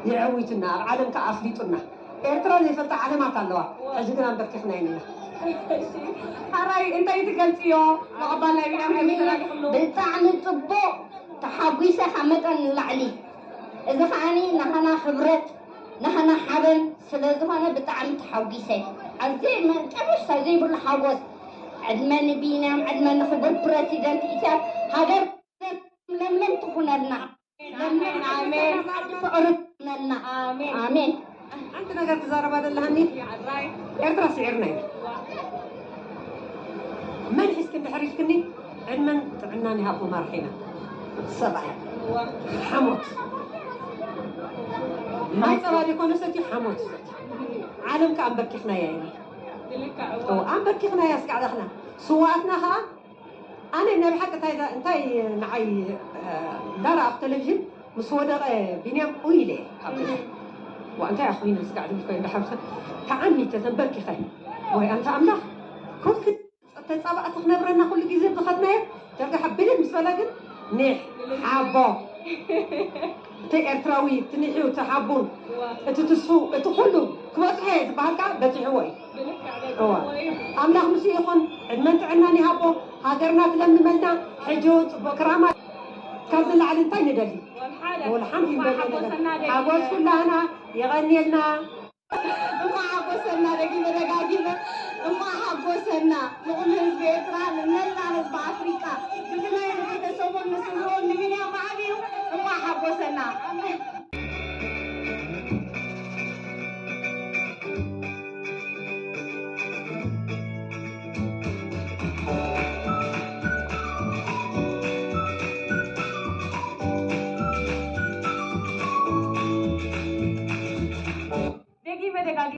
የዐዊትና፣ ኣብ ዓለም ከኣ ኣፍሊጡና። ኤርትራ ዘይፈልጣ ዓለማት ኣለዋ። ሕጂ ግን ኣንበርኪኽና ኢና። ሓራይ እንታይ ትገልጽዮ? መቐባል ናይ ቢንያም ከመይ ተላሊኹሉ? ብጣዕሚ ጽቡቕ፣ ተሓጒሰ ካብ መጠን ንላዕሊ። እዚ ከዓኒ ናህና ክብረት፣ ናህና ሓበን ስለ ዝኾነ ብጣዕሚ ተሓጒሰ። ኣዝየ መጨረሽታ ዘይብሉ ሓጎስ። ዕድመ ንቢንያም፣ ዕድመ ንክቡር ፕረሲደንት ኢትዮጵያ። ሃገር ለምለም ትኹነልና። ለምለም ኣሜን። ፍቕሪ ትኹነልና። ኣሜን። ኣሜን። ሓንቲ ነገር ትዛረባ ዘለሃኒ ኤርትራ ስዒርና ኢና። መን ሒዝኪ እንድሕር ኢልክኒ፣ ዕድመን ጥዕናን ይሃብኩም መራሒና። ሰብኣይ ሓሞት ማይ ጸባ ዘይኮነ ሰትዩ ሓሞት እዩ ሰትዩ። ዓለም ከኣ ኣንበርኪኽናያ ኢና። እዎ፣ ኣንበርኪኽናያ እስካዕ ዳሕና ስዋኣትና ከኣ ኣነ ናይ ብሓቂ እንታይ እንታይ ንዓይ ዳራ ኣብ ቴሌቪዥን ምስ ወደቐ ቢንያም ኡይ ኢለ ኣብ ገዛ ዋ እንታይ ኣኹ ኢነ ስጋዕ ድብል ኮይኑ ዳሓብሰ ተዓሚተ ተንበርኪኸ ወይ ኣንታ ኣምላኽ ኮንክ ተጻባእቲ ክነብረና ኩሉ ግዜ ብኸድናዮ ደርጋ ሓቢልን ምስ በለ ግን ኒሕ ሓቦ እቲ ኤርትራዊ እቲ ኒሑ እቲ ሓቡን እቲ ትስፉ እቲ ኩሉ ክበጽሖ እየ ዝበሃል ከዓ በጺሕዎ እዩ። እዋ ኣምላኽ ምስ ይኹን ዕድመን ጥዕናን ይሃቦ። ሃገርና ትለምልመልና። ሕጂ እውን ጽቡቕ ክራማ ካብዚ ላዕሊ እንታይ ንደሊ? ወልሓንቲ ንደሊ ነገር ሓጎስ ኩላህና የቐንየልና። እንኳዕ ሓጎሰና፣ ደጊመ ደጋጊመ እንኳዕ ሓጎሰና ንኹሉ ህዝቢ ኤርትራ፣ ንመላእ ህዝቢ ኣፍሪቃ፣ ብፍላይ ንቤተሰቡን ንስድርኡን ንቢንያም ብዓቢኡ እንኳዕ ሓጎሰና። ደጊመ ደጋጊመ